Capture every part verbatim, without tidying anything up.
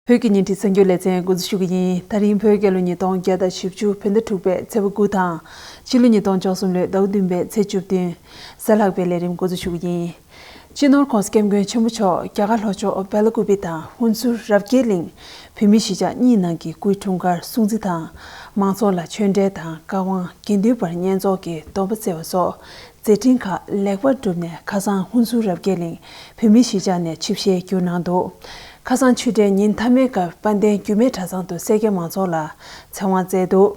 བོད་ཀྱི་བརྙན་འཕྲིན་གསར་འགྱུར་ལེ་ཚན་འགོ་འཛུགས་ཞུ་གི་ཡིན། ད་རིང་བོད་རྒྱལ་ལོ་ཉིས་སྟོང་བརྒྱ་དང་བཞི་བཅུ་བོད་ཟླ་དྲུག་པའི་ཚེས་པ་དགུ་དང་། ཕྱི་ལོ་ཉིས་སྟོང་བཅུ་གསུམ་ལོའི་ཟླ་བ་བདུན་པའི་ཚེས་བཅུ་བདུན། གཟའ་ལྷག་པའི་ལས་རིམ་འགོ་འཛུགས་ཞུ་གི་ཡིན། སྤྱི་ནོར་༸གོང་ས་༸སྐྱབས་མགོན་ཆེན་པོ་མཆོག་རྒྱ་གར་ལྷོ་ཕྱོགས་སྦེ་ལ་ཀུ་པེ་དང་ཧུན་སུར་རབ་རྒྱས་གླིང་བོད་མིའི་གཞིས་ཆགས་གཉིས་ནང་གི་སྐུའི་འཁྲུངས་སྐར་སྲུང་བརྩི་དང་། མང་ཚོགས་ལ་ཆོས་འབྲེལ་དང་བཀའ་དབང་། དགེ་འདུན་པར་བསྙེན་རྫོགས་ཀྱི་སྡོམ་པ་བསྩལ་བ་སོགས་མཛད་འཕྲིན་ཁག་ལེགས་པར་བསྒྲུབས་ནས། ཁ་སང་ཧུན་སུར་རབ་རྒྱས་གླིང་བོད་མིའི་གཞིས་ཆགས་ནས་ཆིབས་ཞལ་བསྒྱུར་གནང་འདུག། ཁ་སང་ཆོས་འབྲེལ་ཉིན་མཐའ་མའི་སྐབས་དཔལ་ལྡན་རྒྱུད་སྨད་གྲྭ་ཚང་དུ་སེར་སྐྱ་མང་ཚོགས་ལ་ཚེ་དབང་བསྩལ་འདུག།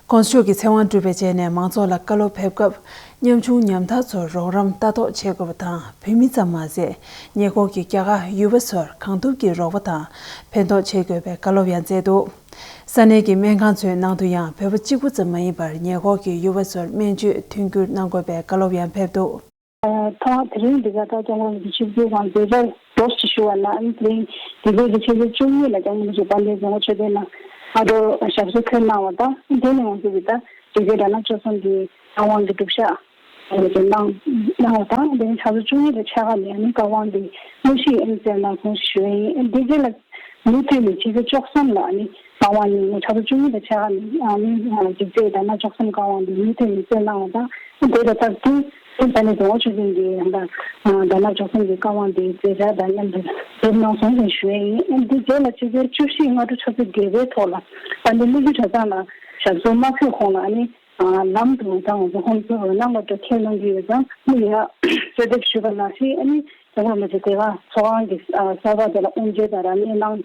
༸གོང་ས་མཆོག་གིས་ཚེ་དབང་སྒྲུབ་པའི་རྗེས་ནས་མང་ཚོགས་ལ་བཀའ་སློབ་ཕེབས་སྐབས། ཉམ་ཆུང་ཉམ་ཐག་ཚོར་རོགས་རམ་ལྟ་རྟོག་བྱེད་དགོས་པ་དང་། བོད་མི་ཙམ་མ་ཟད། ཉེ་འཁོར་གྱི་རྒྱ་གར་ཡུལ་པ་ཚོར་གང་ཐུབ་ཀྱིས་རོགས་པ་དང་ཕན་ཐོགས་བྱེད་དགོས་པའི་བཀའ་སློབ་ཡང་བསྩལ་འདུག། ས་གནས་ཀྱི་སྨན་ཁང་ཚོའི་ནང་དུ་ཡང་བོད་པ་གཅིག་པུ་ཙམ་མ་ཡིན་པར། ཉེ་འཁོར་གྱི་ཡུལ་པ་ཚོར་སྨན་བཅོས་མཐུན་འགྱུར་གནང་དགོས་པའི་བཀའ་སློབ་ཡང་ཕེབས་འདུག། ཐོག་དེ་རིང་འདི་ག་ད་སྐྱབས་མགོན་རིན་པོ་ཆེ་ཆིབས་བསྒྱུར་དང་མཛད་འཆར་རོབ་ཅིག་ཞུ་བ་ན། ཨ་ནི་དེ་རིང་འདི་ལོའི་གི་ཕྱི་ཚེས་བཅུ་གཉིས་ལ་སྐྱབས་མགོན་རིན་པོ་ཆེ་དཔལ་ལྡན་རྫོང་དབུ་མཆོད་རྟེན་ནང་སྔ་དྲོ་ཞབས་སོར་འཁོད་གནང་བ་དང་། དེ་ནས་ང་ཚོ་གི་ད་དགེ་བསྐོས་དགྲ་ནག་བཅོམ་གསུམ་གྱི་བཀའ་དབང་གི་སྒྲུབ་ཞག་གནང་གནང་བ་དང་། དེ་ནས་ཕྱི་ཚེས་བཅུ་གཉིས་ལ་ཕྱེད་ཀ་ནས་ཨ་ནི་བཀའ་དབང་གི་དངོས་གཞི་ཨ་ནི་བསྩལ་གནང་སོང་ཞུ་ཡ་ཡིན། དེ་རྗེས་ལ་མུ་མཐུད་ནས་ཕྱི་ཚེས་བཅུ་གསུམ་ལ་ཨ་ནི་བཀའ་དབང་ཉིན་མོ་ཕྱི་ཚེས་བཅུ་གཉིས་ལ་ཕྱེད་ཀ་ནས་ཨ་ནི་དགེ་བསྐོས་དགྲ་ནག་བཅོམ་གསུམ་བཀའ་དབང་དེ་མུ་མཐུད་ནས་བསྩལ་གནང་བ་དང་། དེ་ལ་ད་དུང་ད་ནི་རྫོང་དབུ་མཆོད་རྟེན་གྱི་ཡང་ད་དགྲ་ནག་བཅོམ་གསུམ་གྱི་བཀའ་དབང་དེ་མཛད་འཆར་དང་མཉམ་དུ་སྒྲུབ་གནང་སོང་ཞེས་ཞུ་ཡ་ཡིན། དེ་རྗེས་ལ་ཕྱི་ཚེས་བཅུ་བཞི་སྔ་དྲོ་ཆུ་ཚོད་བརྒྱད་པའི་ཐོག་ལ་དཔལ་ལྡན་སྨན་རྒྱུད་གྲྭ་ཚང་ལ་ཞབས་སོར་མ་འཁོད་གོང་ལ་ཨ་ནི་ལམ་དུ་ད་ང་ཚོ་ཁོང་ཚོ་འོད་སྣང་སློབ་གྲྭ་ཁྱེར་གནང་གི་ཡོད་ཙང་། ཨ་ནི་ཡར་གསོལ་འདེབས་ཞུས་པ་ནང་བཞིན། ཨ་ནི་སྐྱབས་མགོན་རིན་པོ་ཆེ་དེ་ག་ཚོགས་ཁང་གི་གསར་པ་དེ་ལ་དབུ་འབྱེད་དང་རབ་གནས་གནང་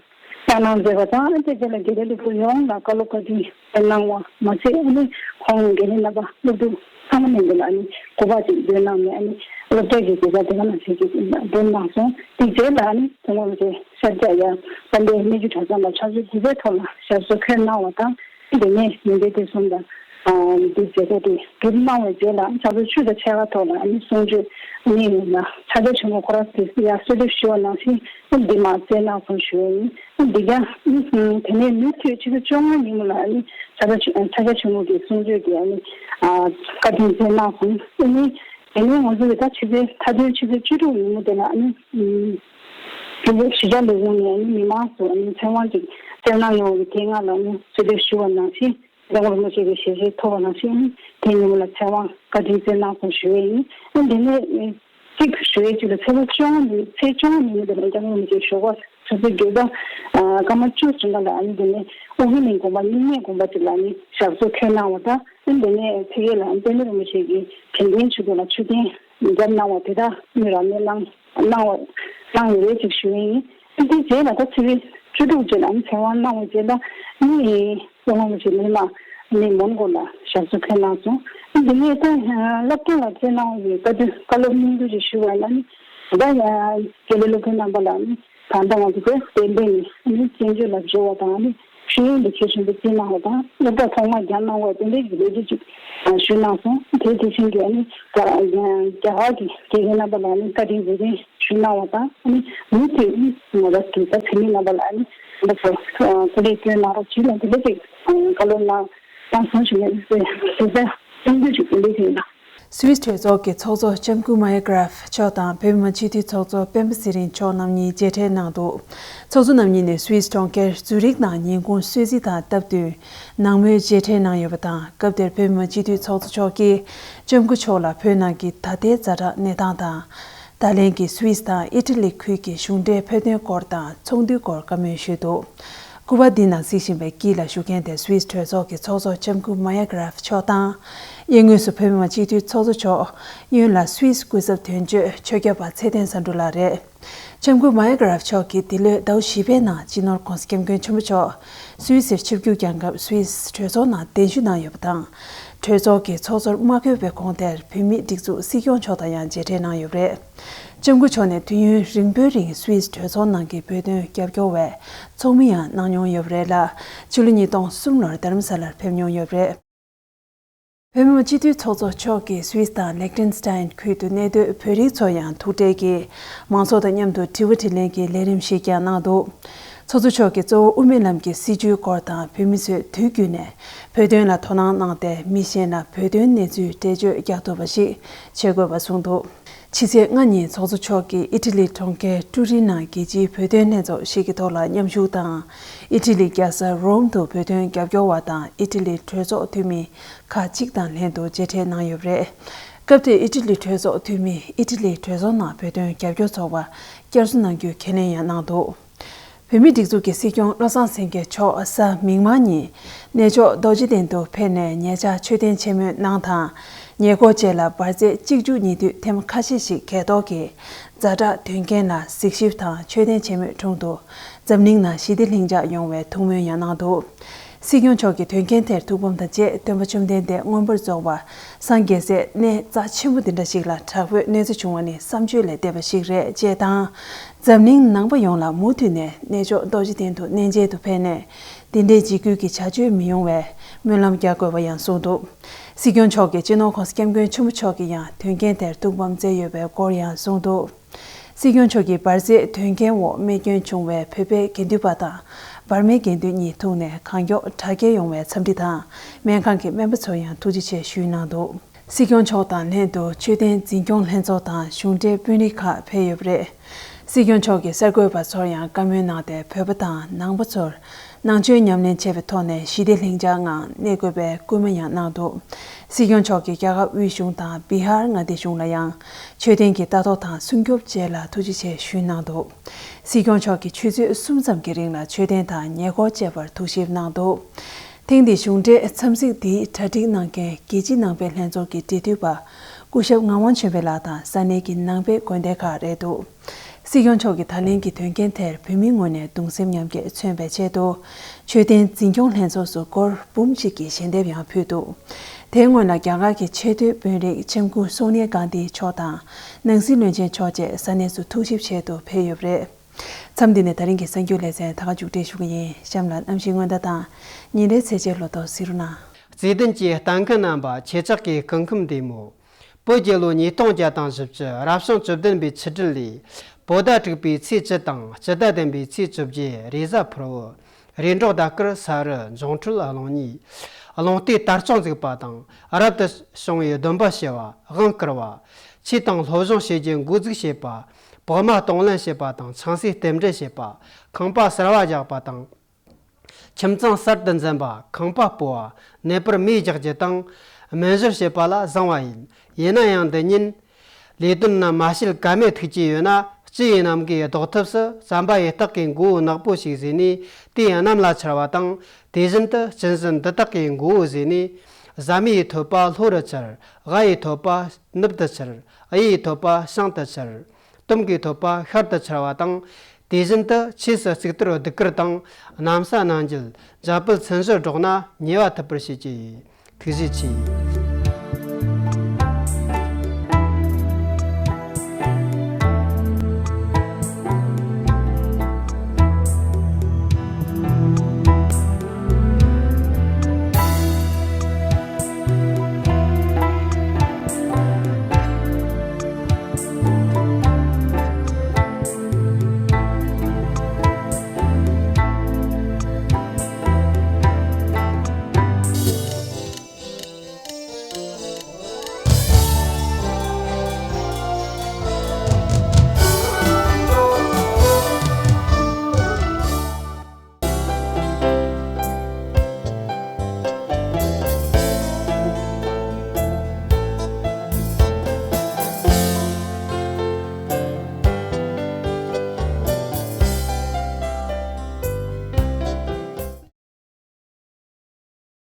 གནང་གནང་མཛད་པ་དང་། ཨ་ནི་དེ་རྗེས་ལ་དགེ་ལས་སློབ་ཕྲུག་ཡོངས་ལ་བཀའ་སློབ་བཀའ་དྲིན་སྩལ་གནང་བ་མ་ཟད། ཨ་ནི་ཁོང་དགེ་ལས་རྣམ་པ་སློབ་ཕྲུག་ཚང་མ་མཉམ་དུ་ལ་ཨ་ནི་སྐུ་པར་ཅིག་འདོན་གནང་ནས། ཨ་ནི་སློབ་གྲྭ་གི་དགེ་རྒན་དེ་ག་ནང་བཞིན་ཅིག་འདོན་གནང་སོང་། དེ་རྗེས་ལ་ཨ་ནི་སྐྱབས་མགོན་རིན་པོ་ཆེ་ཤར་རྒྱག་ཡ་དཔལ་ལྡན་སྨན་རྒྱུད་གྲྭ་ཚང་ལ་ཕྱི་ཚེས་དགུ་པའི་ཐོག་ལ་ཞབས་སོར་འཁོད་གནང་བ་དང་། དེ་ནས་ཉིན་དེ་དུས་གསུམ་དང་། ཨ་འདི་མཛད་སྒོ་དེ་གྲུབ་གནང་བའི་རྗེས་ལ་ཕྱི་ཚེས་བཅུ་དང་ཕྱེད་ཀ་ཐོག་ལ་ཨ་ནི་གསུང་ཆོས་གནང་ལ་ཕྱག་རྒྱ་ཆེན་མོ་ཁོ་རང་དེ་ཡར་གསོལ་འདེབས་ཞུ་བ་ནང་བཞིན་འདི་མར་བསྩལ་གནང་སོང་ཞུ་བ་ཡིན། འདི་ཡང་དེ་ནས་མུ་མཐུད་ཕྱི་ཚེས་བཅོ་ལྔ་ཉིན་མོ་ལ་ཨ་ནི་ཕྱག་རྒྱ་ཕྱག་རྒྱ་ཆེན་མོ་གི་གསུང་ཆོས་ཀྱི་ཨ་ནི་བཀའ་དྲིན་སྩལ་གནང་སོང་། ཨ་ནི་དེ་ནས་ང་ཚོ་གི་ད་ཕྱི་ཚེས་མཐའ་དོན་ཕྱི་ཚེས་བཅུ་དྲུག་ཉིན་མོ་དེ་ལ་ཨ་ནི་དེ་ནས་གཞིས་ཆགས་ལས་ཁུངས་ནས་ཨ་ནི་མི་མང་ཚོ་ཨ་ནི་ཚེ་དབང་ཅིག་བསྩལ་གནང་ཡོང་བའི་དེ་སྔ་ལ་ཨ་ནི་གསོལ་འདེབས་ཞུ་བ་ནང་བཞིན། སྐྱབས་མགོན་རིན་པོ་ཆེ་གི་ཞལ་བཞེས་ཐོབ་པ་ནང་བཞིན། དེ་ཉིན་མོ་ལ་ཚེ་དབང་བཀའ་དྲིན་སྩལ་གནང་སོང་ཞུ་ཡས་ཡིན། དེ་ནས་གཅིག་ཞུ་ཡས་གཅིག་ལ་ཚེས་པ་བཅོ་ལྔ་ཉིན་ཚེས་བཅོ་ལྔ་ཉིན་མོ་དེ་ལ་སྐྱབས་མགོན་རིན་པོ་ཆེ་ཞོགས་པ་ཆུ་ཚོད་བརྒྱད་པ་སྐར་མ་བཅུ་ཙམ་པ་ལ་ཨ་ནི་དེ་ནས་ཨོ་རྒྱན་གླིང་དགོན་པ་སྨྱུང་གནས་དགོན་པ་དེ་ལ་ཨ་ནི་ཞབས་སོར་འཁོད་གནང་བ་དང་། ཨ་ནི་དེ་ནས་ཕ་གི་ལ་ཨ་ནི་དཔལ་ལྡན་རིན་པོ་ཆེ་གི་དྲན་རྟེན་ཆེད་དུ་ལ་མཆོད་རྟེན་བརྒྱབ་གནང་བ་དེ་དག་ཨ་ནི་རབ་གནས་གནང་། གནང་བ་གནང་ཡོད་རེད་ཅེས་ཞུ་ཡས་ཡིན། དེའི་རྗེས་ལ་ད་ཚེས་པའི་བཅུ་དྲུག་ཚེས་ལ་ཨ་ནི་ཚེ་དབང་གནང་བའི་རྗེས་ལ་ཨ་ནི་སྐྱབས་མགོན་རིན་པོ་ཆེ་མི་མང་ཨ་ནི་མོན་གྷོ་ལ་ཞབས་སོར་འཁོད་གནང་སོང་། ཨ་ནི་དེ་ནས་ད་སློབ་གྲྭ་ལ་བསྩལ་གནང་བའི་བཀའ་དྲིན་བཀའ་སློབ་སྙིང་བསྡུས་ཅིག་ཞུ་བ་ཡིན་ན། ཨ་ནི་ད་ཡང་དགེ་ལས་སློབ་ཕྲུག་རྣམ་པ་ལ་ཨ་ནི་ད་ལྟ་ང་ཚོ་དེ་བསྟན་པའི་ནི་ཨ་ནི་བསྟན་བཅོས་ལ་སྦྱོར་བ་དང་། ཨ་ནི་ཤེས་ཡོན་གྱི་ཁྱད་ཆོས་འདི་བརྩི་གནང་བ་དང་། སློབ་གྲྭ་ཐོག་མ་བརྒྱབ་གནང་བ་དེ་འདྲའི་གི་ལོ་རྒྱུས་ཅིག་ཞུས་གནང་སོང་། དེ་དེ་བཞིན་གྱི་ཨ་ནི་རྒྱ་རྒྱ་གར་གྱི་དགེ་རྒན་རྣམ་པ་ལ་ཨ་ནི་བཀའ་དྲིན་རྗེས་དྲན་ཞུས་གནང་བ་དང་། ཨ་ནི་མུ་མཐུད་ཨ་ནི་ང་རང་གི་ད་བོད་མི་རྣམ་པ་ལ་ཨ་ནི་ད་ཚོ་སྐུ་ལས་བསྐྱོན་གནང་རོགས་གྱིས་ལ་འདི་འདྲ་ཅིག་བཀའ་སློབ་གནང་གནང་སོང་ཞུ་ནས་ཞུ་ས་སེམས་འགུལ་ཅིག་འདི་འདྲ་ཞིག་ཡིན་ལ། སུད་སི་གྲོས་ཚོགས་ཀྱི་ཚོགས་གཙོ་ལྕམ་སྐུ་མ་ཡ་གྷ་རབ་མཆོག་དང་བོད་མི་མང་སྤྱི་འཐུས་ཚོགས་གཙོ་སྤེན་པ་ཚེ་རིང་མཆོག་རྣམ་གཉིས་མཇལ་འཕྲད་གནང་འདུག། ཚོགས་གཙོ་རྣམ་གཉིས་ནས་སུད་སི་གྲོང་ཁྱེར་ཛུ་རིག་ནང་ཉིན་གུང་གསོལ་ཚིགས་དང་སྟབས་བསྟུན་ནང་མོལ་མཇལ་འཕྲད་གནང་ཡོད་པ་དང་། སྐབས་དེར་བོད་མི་མང་སྤྱི་འཐུས་ཚོགས་གཙོ་མཆོག་གིས་ལྕམ་སྐུ་མཆོག་ལ་བོད་ནང་གི་ད་ལྟའི་ཛ་དྲག་གནས་སྟངས་དང་། ད་ལན་གྱི་སུད་སི་དང་ཨི་ཊ་ལི་ཁུལ་གྱི་གཞུང་འབྲེལ་བོད་དོན་སྐོར་དང་ཚོགས་འདུའི་སྐོར་བཀའ་མོལ་ཞུས་འདུག། སྐུ་པར་འདི་ནང་གཟིགས་བཞིན་པའི་དཀྱིལ་ལ་བཞུགས་མཁན་དེ་སུད་སི་གྲོས་ཚོགས་ཀྱི་ཚོགས་གཙོ་ལྕམ་སྐུ་མ་ཡ་གྷ་རབ་མཆོག་དང་། གཡས་ངོས་སུ་བོད་མི་མང་སྤྱི་འཐུས་ཚོགས་གཙོ་མཆོག། གཡོན་ལ་སུད་སི་སྐུ་ཚབ་དོན་གཅོད་ཆོས་སྐྱོབ་པ་ཚེ་བརྟན་བཟང་འབྲུ་ལགས་རེད། ལྕམ་སྐུ་མ་ཡ་གྷ་རབ་མཆོག་གིས་འདི་ལོའི་ཟླ་བ་བཞི་པའི་ནང་སྤྱི་ནོར་༸གོང་ས་༸སྐྱབས་མགོན་ཆེན་པོ་མཆོག་སུད་སིར་ཆིབས་བསྒྱུར་བསྐྱངས་སྐབས་སུད་སི་གྲོས་ཚོགས་ནང་གདན་ཞུ་གནང་ཡོད་པ་དང་། གྲོས་ཚོགས་ཀྱི་ཚོགས་གཙོར་མ་བསྐོས་པའི་གོང་དེར་བོད་མིའི་སྒྲིག་འཛུགས་སྲིད་སྐྱོང་མཆོག་དང་ཡང་མཇལ་འཕྲད་གནང་ཡོད་པ་རེད། ལྕམ་སྐུ་མཆོག་ནས་དུས་ཡུན་རིང་པོའི་རིང་སུད་སི་གྲོས་ཚོགས་ནང་གི་བོད་དོན་རྒྱབ་སྐྱོར་བའི་ཚོགས་མི་ཡང་གནང་མྱོང་ཡོད་པ་རེད་ལ། ཕྱི་ལོ་ཉིས་སྟོང་གསུམ་ལོར་རྡ་རམ་ས་ལར་ཕེབས་མྱོང་ཡོད་པ་རེད། བོད་མི་མང་སྤྱི་འཐུས་ཚོགས་གཙོ་མཆོག་གིས་སུད་སི་དང་ལེག་ཏེན་སི་ཏན་ཁུལ་དུ་གནས་སྡོད་བོད་རིགས་ཚོར་ཡང་ཐུག་འཕྲད་ཀྱིས་མང་ཚོགས་དང་མཉམ་དུ་དྲི་བ་དྲིས་ལན་གྱི་ལས་རིམ་ཞིག་ཀྱང་གནང་འདུག། ཚོགས་གཙོ་མཆོག་གིས་གཙོ་བོ་དབུ་མའི་ལམ་གྱི་སྲིད་བྱུས་སྐོར་དང་བོད་མི་ཚོས་དུས་རྒྱུན་ནས་བོད་དོན་ལ་དོ་སྣང་གནང་སྟེ་མི་གཞན་ལ་བོད་དོན་གནས་ཚུལ་འགྲེལ་བརྗོད་རྒྱག་ཐུབ་པ་ཞིག་བྱེད་དགོས་པ་གསུངས་འདུག། ཕྱི་ཚེས་ལྔ་ཉིན་ཚོགས་གཙོ་མཆོག་གིས་ཨི་ཊ་ལི་གྲོང་ཁྱེར་ཀྲུ་རིན་ནང་རྒྱལ་སྤྱིའི་བོད་དོན་ལྷན་ཚོགས་ཤིག་གི་ཐོག་ལ་མཉམ་ཞུགས་དང་། ཨི་ཊ་ལི་རྒྱལ་ས་རོམ་དུ་བོད་དོན་རྒྱབ་སྐྱོར་བ་དང་ཨི་ཊ་ལི་གྲོས་ཚོགས་འཐུས་མི་ཁག་ཅིག་དང་ལྷན་དུ་མཇལ་འཕྲད་གནང་ཡོད་པ་རེད། སྐབས་དེར་ཨི་ཊ་ལི་གྲོས་ཚོགས་འཐུས་མིས་ཨི་ཊ་ལི་གྲོས་ཚོགས་ནང་བོད་དོན་རྒྱབ་སྐྱོར་ཚོགས་པ་བསྐྱར་གསོ་གནང་རྒྱུའི་ཁས་ལེན་ཡང་གནང་འདུག་བོད་མིའི་སྒྲིག་འཛུགས་ཀྱི་སྲིད་སྐྱོང་བློ་བཟང་སེང་གེ་མཆོག་གཟའ་མིག་དམར་ཉིན་གནས་མཆོག་རྡོ་རྗེ་གདན་དུ་ཕེབས་ནས་ཉེ་ཆར་མཆོད་རྟེན་ཆེན་མོའི་ནང་དང་ཉེ་འཁོར་བཅས་ལ་འབར་རྫས་གཅིག་མཇུག་གཉིས་མཐུད་ཐེངས་ཁ་ཤས་ཤིག་གས་གཏོར་གྱིས་ཛ་དྲག་དོན་རྐྱེན་ལ་གཟིགས་ཞིབ་དང་མཆོད་རྟེན་ཆེན་མོའི་དྲུང་དུ་འཛམ་གླིང་ནང་ཞི་བདེ་ལྷིང་འཇགས་ཡོང་བའི་ཐུགས་སྨོན་ཡང་གནང་འདུག་སྲིད་སྐྱོང་མཆོག་གིས་དོན་རྐྱེན་དེར་ཐུགས་ཕམ་དང་བཅས་སྟོན་པ་བཅོམ་ལྡན་འདས་མངོན་པར་རྫོགས་པ་སངས་རྒྱས་སའི་གནས་རྩ་ཆེན་པོ་འདི་འདྲ་ཞིག་ལ་དྲག་པོའི་གནོད་འཚེ་བྱུང་བ་ནི་བསམ་བརྗོད་ལས་འདས་པ་ཞིག་རེད་ཅེས་དང་། འཛམ་གླིང་ནང་པ་ཡོངས་ལ་མུ་མཐུད་ནས་གནས་མཆོག་རྡོ་རྗེ་གདན་དུ་གནས་མཇལ་དུ་ཕེབས་ནས་འདི་འདྲའི་འཇིགས་སྐུལ་གྱི་བྱ་སྤྱོད་མི་ཡོང་བའི་སྨོན་ལམ་རྒྱག་དགོས་པ་ཡང་གསུངས་འདུག་སྲིད་སྐྱོང་མཆོག་གི་སྤྱི་ནོར་༸གོང་ས་༸སྐྱབས་མགོན་ཆེན་པོ་མཆོག་གིས་ཡང་དོན་རྐྱེན་དེར་ཐུགས་ཕམ་མཛད་ཡོད་པའི་སྐོར་ཡང་གསུངས་འདུག་སྲིད་སྐྱོང་མཆོག་གིས་འབར་རྫས་དོན་རྐྱེན་འོག་རྨས་སྐྱོན་བྱུང་བའི་བོད་པའི་དགེ་འདུན་པ་དང་འབར་མའི་དགེ་འདུན་གཉིས་ཐུག་ནས་གང་མགྱོགས་དྲག་སྐྱེལ་ཡོང་བའི་འཚམས་འདྲི་དང་སྨན་ཁང་གི་སྨན་པ་ཚོར་ཡང་ཐུགས་རྗེ་ཆེ་ཞུས་གནང་འདུག་སྲིད་སྐྱོང་མཆོག་དང་ལྷན་དུ་མཆོད་རྟེན་འཛིན་སྐྱོང་ལྷན་ཚོགས་དང་གཞུང་འབྲེལ་དཔོན་རིགས་ཁག་ཕེབས་ཡོད་པ་རེད། སྲིད་སྐྱོང་མཆོག་གིས་གསར་འགོད་པ་ཚོར་ཡང་བཀའ་མོལ་གནང་སྟེ་བོད་པ་དང་ནང་པ་ཚོར་ནང་ཆོས་ཉམས་ལེན་བྱེད་པའི་ཐོག་ནས་ཞི་བདེ་ལྷིང་འཇགས་ངང་གནས་དགོས་པའི་སྐུལ་མ་ཡང་གནང་འདུག་སྲིད་སྐྱོང་མཆོག་གིས་རྒྱ་གར་དབུས་གཞུང་དང་བི་ཧར་མངའ་སྡེ་གཞུང་ལ་ཡང་མཆོད་རྟེན་གྱི་ལྟ་རྟོག་དང་སྲུང་སྐྱོབ་བཅས་ལ་ཐུགས་རྗེ་ཆེ་ཞུས་གནང་འདུག་སྲིད་སྐྱོང་མཆོག་གིས་ཆུ་ཚོད་གསུམ་ཙམ་གྱི་རིང་ལ་མཆོད་རྟེན་དང་ཉེ་འཁོར་བཅས་པར་ཐུགས་ཞིབ་གནང་འདུག་ཐེངས་འདིའི་གཞུང་འབྲེལ་འཚམས་གཟིགས་འདིའི་གྲ་སྒྲིག་གནང་མཁན་རྒྱལ་སྤྱིའི་ནང་པའི་ལྷན་ཚོགས་ཀྱི་འབྲེལ་མཐུད་པ་སྐུ་ཞབས་ངག་དབང་ཆོས་འཕེལ་ལགས་དང་ས་གནས་ཀྱི་ནང་པའི་དགོན་སྡེ་ཁག་རེད་འདུག་སྲིད་སྐྱོང་མཆོག་གིས་ད་ལན་གྱི་དོན་རྐྱེན་དེར་བོད་མིའི་ངོས་ནས་གདུང་སེམས་མཉམ་སྐྱེད་མཚོན་པའི་ཆེད་དུ་མཆོད་རྟེན་འཛིན་སྐྱོང་ལྷན་ཚོགས་སུ་སྒོར་འབུམ་གཅིག་གི་ཞལ་འདེབས་ཡང་ཕུལ་འདུག་དེའི་སྔོན་ལ་རྒྱ་གར་གྱི་ཆེས་མཐོའི་དཔོན་རིགས་ལྕམ་སྐུ་སོ་ནི་ཡ་གྷན་དྷི་མཆོག་དང་ནང་སྲིད་བློན་ཆེན་མཆོག་བཅས་ས་གནས་སུ་ཐུགས་ཞིབ་ཆེད་དུ་ཕེབས་ཡོད་པ་རེད། མཚམས་འདི་ནས་ད་རིང་གི་གསར་འགྱུར་ལེ་ཚན་ད་ག་མཇུག་སྒྲིལ་ཞུ་གི་ཡིན། གཤམ་ལ་གནམ་གཤིས་སྔོན་བརྡ་དང་ཉིན་རེའི་ཚེས་ཆའི་ལོ་ཐོ་གཟིགས་རོགས་གནང་། བརྩེ་ལྡན་གྱི་ལྟ་མཁན་རྣམ་པ། ཁྱེད་ཅག་གི་སྐུ་ཁམས་བདེ་མོ། བོད་རྒྱལ་ལོ་ཉིས་སྟོང་བརྒྱ་དང་བཞི་བཅུ་རབ་བྱུང་བཅུ་བདུན་པའི་ཆུ་སྦྲུལ་ལོའི་བོད་ཟླ་དྲུག་པའི་ཚེས་བཅུ་དང་སྤྱི་ཟླ་བདུན་པའི་ཚེས་བཅོ་བརྒྱད་རེས་གཟའ་ཕུར་བུ། རེས་འབྲོག་ཟླ་སྐར་ས་རུ་འབྱུང་འཕྲོད་གླང་ཉི། རླུང་རྟའི་དར་ལྕོག་འཛུགས་པ་དང་རབ་ཏུ་བྱུང་བའི་སྡོམ་པ་ཞུ་བ། དབང་བསྐུར་བ། ཆོས་དང་སློབ་སྦྱོང་བྱེད་རྒྱུ་འགོ་འཛུགས་བྱེད་པ། བག་མ་གཏོང་ལེན་བྱེད་པ་དང་ཆང་སའི་རྟེན་འབྲེལ་བྱེད་པ། ཁང་པ་གསར་བ་རྒྱག་པ་དང་། ཁྱིམ་ཚང་གསར་དུ་འཛིན་པ། ཁང་པ་སྤོ་བ། ནད་པར་མེ་རྒྱག་རྒྱུ་དང་། སྨན་བཞུར་བྱེད་པ་ལ་བཟང་བ་ཡིན། ཡིན་ན་ཡང་འདི་ཉིན། ལས་དོན་རྣམས་མ་བྱེད་ཀ་མེད་ཐུག་གི་ཡོད་ན། སྤྱི་ཡི་རྣམ་རྒས་ལྡོག་ཐབས་སུ་རྩམ་པ་ཡི་སྟག་གི་མགོ་བོ་ནག་པོ་ཞིག་བཟོས་ནས་དེ་གནམ་ལ་འཕྱར་བ་དང་། དེ་བཞིན་དུ་གཅན་གཟན་འདི་དག་གི་མགོ་བོ་བཟོས་ནས། བཟའ་མི་ཡི་ཐོད་པ་ལྷོ་རུ་འཕྱར། ཝ་ཡི་ཐོད་པ་ནུབ་ཏུ་འཕྱར། ཨུ་ཡི་ཐོད་པ་བྱང་དུ་འཕྱར། དོམ་གྱི་ཐོད་པ་ཤར་དུ་འཕྱར་བ་དང་། དེ་བཞིན་དུ་ཆོས་སུ་གཙུག་ཏོར་གདུགས་དཀར་དང་། གནམ་ས་སྣང་འགྱེད། འཇམ་དཔལ་མཚན་བཞིར་སྒྲོག་ན་ཉེ་བ་ཐུབ་པར་བྱེད་ཀྱི་ཡོད། ཐུགས་རྗེ་ཆེ།